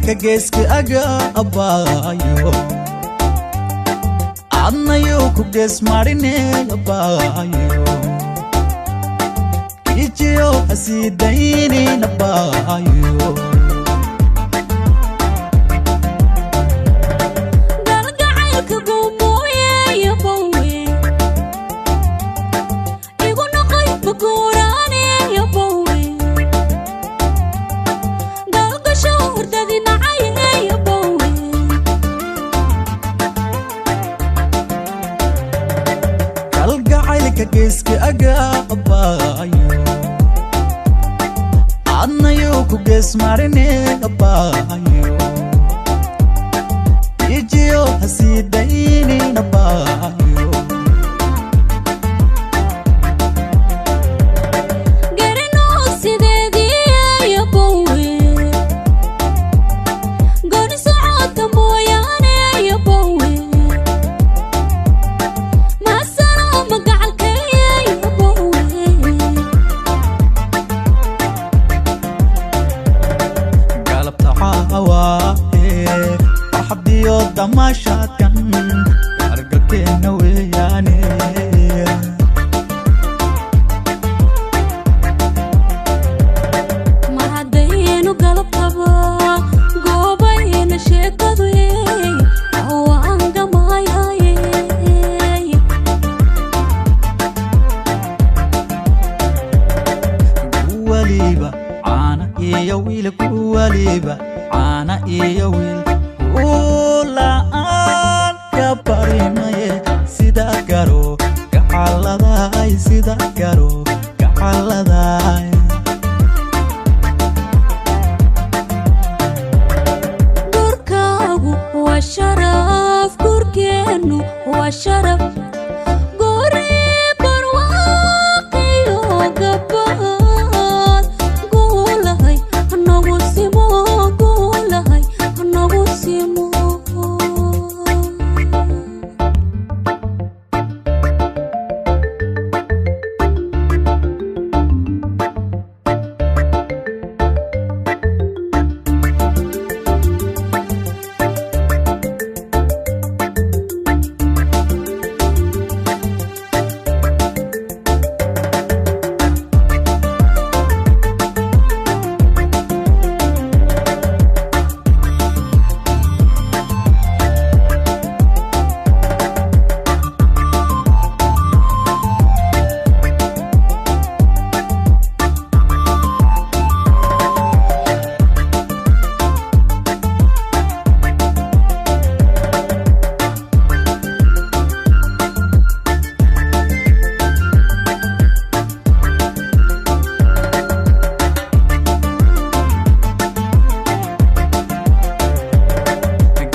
Kalgacaylka geeska aga abaayo, adnayo ku gees marine abaayo, ijiyo hasiidaynin abaayo. Galgacaylka guumooye bowe, igu noqoy maguuraane bowe, galgasho hurdadi nacaye bowe. Kalgacaylka geeska aga abaayo, adnayo ku gees marine abaayo, ijiyo hasiidaynin abaayo. Garanoo sideedii bowe, gooni socodka mooyaane bowe, maasalaama gacalkeeye bowe. Galabta caawaaye farxadiyo damaashaadkan argalkeenna weeyaane. Mar haddaynu galabtaba goobayna sheekadu, waan gamayaye. Waliba caana iyo wiil, kuwaliba caana iyo wiil ula'aan ka barinaye, sida garo gacaladay, sida garo gacaladay. Gurkaagu waa sharaf, gurkeennu waa sharaf, guri barwaaqiyo gabaad guulahay hanagu simo, guulahay hanagu simo.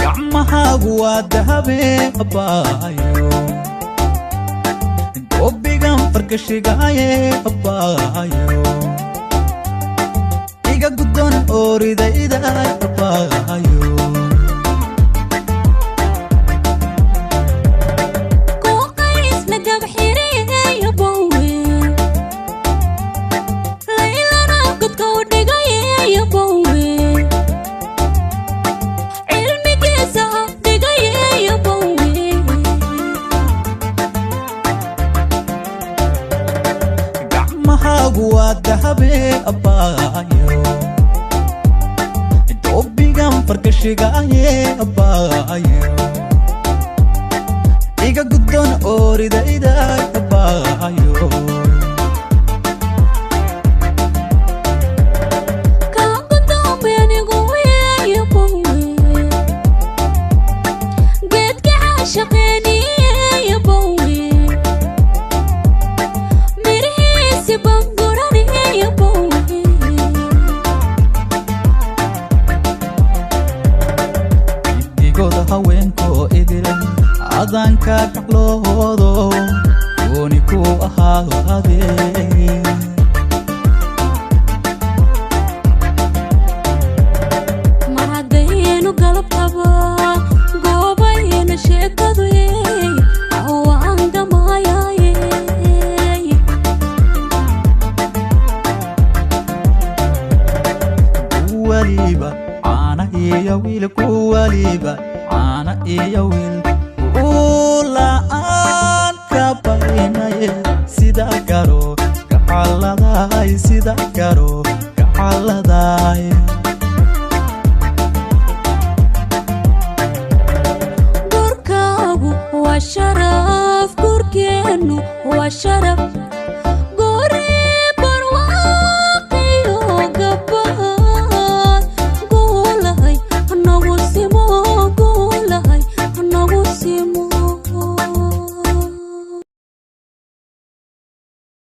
Gacmahaagu waa dahabe abaayo, goobigan farkashigaaye abaayo, iga guddoon ooridayda abaayo. Kuqaysna gabxiriye bowe, laylana godka u dhigaye bowe, cilmigiisa dhigaye bowe. Gacmahaagu waa dahabe abaayo, goobigan farkashigaaye abaayo, iga guddoon ooridayda abaayo. Kaa gudoomenigu weeye bowe, geedka caashaqeeniye bowe, mirihiisi banguraniye bowe. Idigooda haweenkoo idil adanka gacloodo gooni ku ahaadee. Mar haddaynu galabtaba goobayna sheekadu, waan gamayaye. Waliba caana iyo Sida garo gacalladaay, sida garo gacalladaay. Guurkaagu waa sharaf, guurkeennu waa sharaf.